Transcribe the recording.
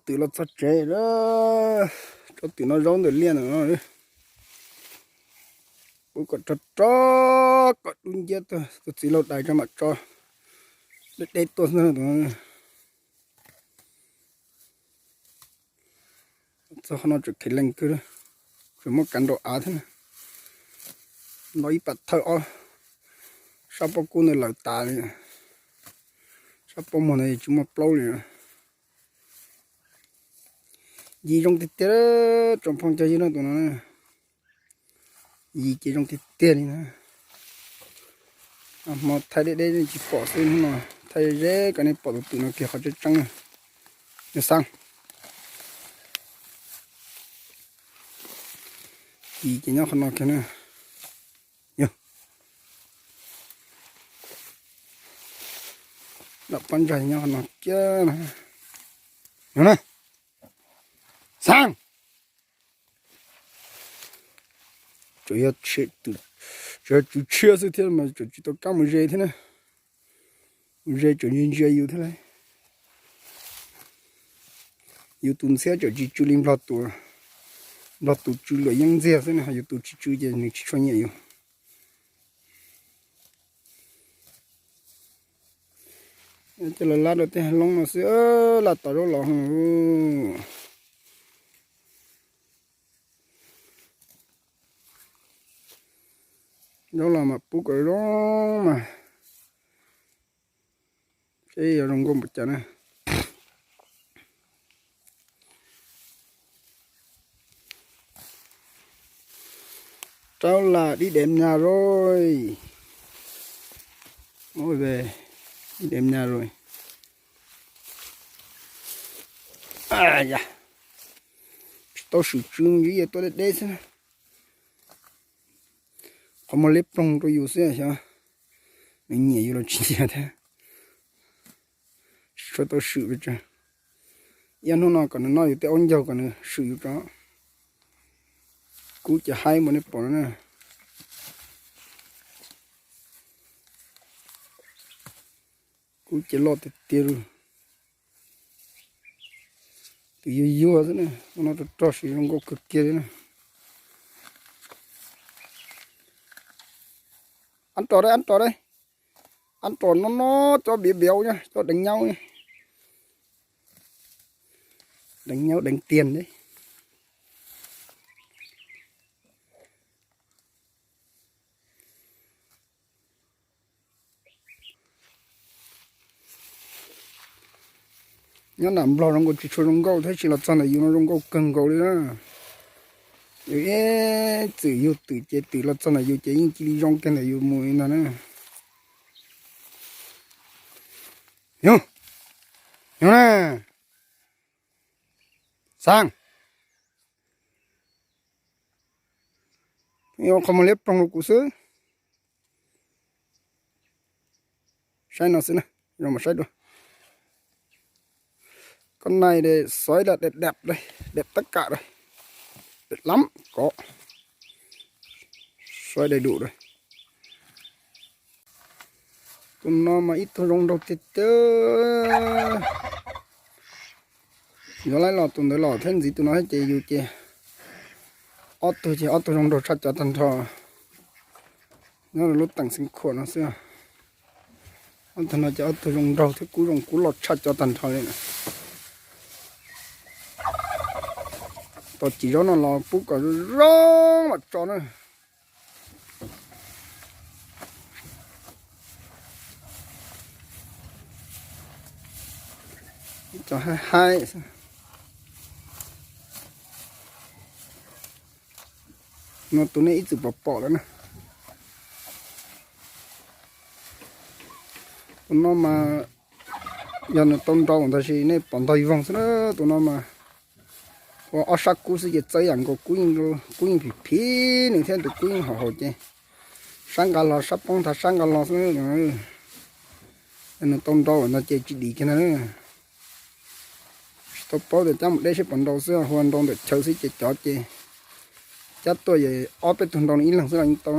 twm los txog tsev lawm. Tso twm no zaub ntawm liaj ntawm no. Pub kom rog rog kom dub nciab tuaj, tus txiv laug dais tso mam tso deb deb tuaj xwb. Txog qhov no tseem kheev lees kawg, tseem muaj kav nraum av thiab na. Nto ib pam thawj ob, sab pob kub ntawd lawm tas li, sab pob muag ntawd tsis muaj plaub li. Yim zoo tiag tiag, tsoom phooj cov ywg na, tus no yim ces zoo tiag tiag li na. Hmo thaij deb deb tsis pom xwb, hnub no thaij ze kom nej pom tus twm no kiag qhov tseeb tseeb na. Yog xav yim ces nyob qhov no kiag na. Yog, nram pob ntsag nyob qhov no kiag na. Yog na, xav tsuas yog, tsuas yog tswv tshiab xwb thiab mas tsuas tsis tau kab mus ze thiab na. Mus ze tsuas ntsia ntsia yus thiab lauj. Yus tus ntxhiab tsuas tsis tsw li Nplog tus, Nplog tus tsw luam yeeb ntxiag xwb na, yus tus tsis tsw ces nws tsis tshua nyiam yus. Coj los lab rau tej hav loob no xwb, laj tom zaub los. Zaub los mas pub kom zoo mas, seb yog zoo nkauj npaum cas na. Rau las đi đệm nhà rồi. Ôi về, đi đệm nhà rồi. Tsis tau swm tsw, yus tuaj deb deb xwb. Qhov muag liab ploog rau yus xwb xyov nws nyiam yus los tsis nyiam thiab. Tsis tshua tau swm pes tsawg. Ib hnub no kom nws noj yus tej aub ncaug kom nws swm yus tso. Kub ces haib npaum nej pom no na. Kub ces loj tiag tiag li. Tus yuag yuag xwb na, ua no rog rog sis zoo nkauj kawg kiag li na. Ab ros dab, ab ros dab, ab ros no no, cov npiav npiav na, cov deev nyaub, deev nyaub deev tiag ne. Nyob nram Nplog zoo nkaus tsis tshua zoo nkauj thiab, tsis los txog ntawm yus no zoo nkauj kawg nkaus li na. Yus ib txwm yug twm ces twm los txog ntawm yus ces yeej cia li zoo kiag ntawm yus mus li ntag na. Yog, yog na, Xav, yuav qhov muag liab ploog rau kuv xwb. Saib no xwb na, zoo mas saib dua. Con này để sói là đẹp đẹp đây, đẹp tất cả đây. Đẹp lắm, có. Sói đầy đủ đây. Tus no mas ib tug zoo nraug tiag tiag. Yuav laib los tus ntawd los thiab ntxiv tus no thiab ces yus ces ob tug ces ob tug zoo nraug tshaj cov tag nrho. Nyob rau lub teem Xeev Khuam no xwb. Ob tug no ces ob tug zoo nraug thiab kub zoo kub loj tshaj cov tag nrho li na. Tos cim zaub no los pub kom zoo mam tso na. Cov haib haib xwb. No tus nej ib txwm pom pom lawm na. Tus no mas yog nws tau nrau ntag sis nej pom ntog voog xwb na. Tus no mas ua ob sab kub xwb ces txawb yam nkaus, kub yeej phim phim nws thiab, tus kub yeej haum haum ces sab nqa los sab poob ntag sab nqa los xwb. Nws tau nrau lawm ntag ces tsis dim kiag ntag. Tsis tau paub tias cab mus deb seb puas nrau xwb, hu ua nrau ntawm chaw xwb ces cov ces cab tuaj ces ob peb tug nrau nws ib leeg xwb los yeej tau.